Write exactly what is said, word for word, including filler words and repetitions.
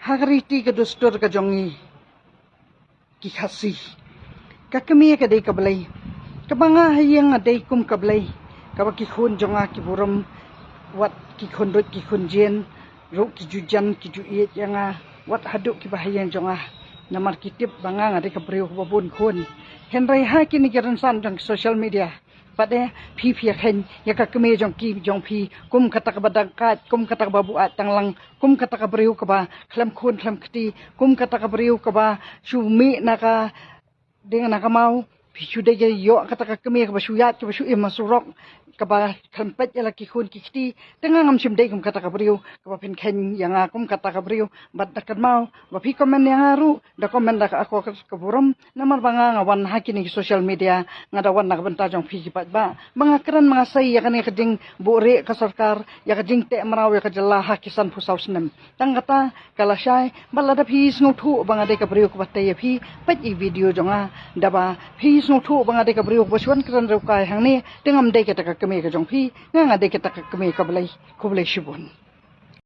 Ha ka riti ka dustur ka jong ngi ki Khasi, ka kmie ka dei ka blei. Kaba nga ha ïing nga dei kum ka blei. Kaba ki khun jong nga ki burom, wat ki khun ruh ki khun jin ruh ki ju jan ki ju ïeit ïa nga, wat haduh kiba ha ïing jong nga. Namar ki tip ba nga nga dei ka briew kaba bun khun. Hynrei ha kine ki rynsan jong ki social media, pat de phi phi ïa khein ïa ka kmie jong ki jong phi kum kata kaba dang kat, kum kata kaba buaid tang lang, kum kata ka briew kaba khlem khun khlem kti, kum kata ka briew kaba shu mih na ka ding na ka maw. Phi shu dei ïoh kata ka kmie kaba shu ïaid kaba shu im ha surok, kaba khlem peit ïa la ki khun ki kti. Te nga ngam shym dei kum kata ka briew kaba phin khein ïa nga kum kata ka briew. Bad da kynmaw ba phi comment ïa nga ruh, da comment da ka akor ka burom. Namar ba nga nga wan ha kine ki social media, nga da wan na ka bynta jong phi ki paidbah. Ba nga kren ma nga sei ïa kane ka jingbuhrieh ka sorkar, ïa ka jingteh mraw ïa ka jylla ha ki sanphew saw snem. Tang kata ka lashai, bad lada phi sngewthuh ba nga dei ka briew kaba tei ïa phi, peit ïa video jong nga. Da ba phi sngewthuh ba nga dei ka briew kaba shu wan kren riewkai hangne, te ngam dei kata ka kmie ka jong phi, nga nga dei kata ka kmie ka blei. Khublei shibun.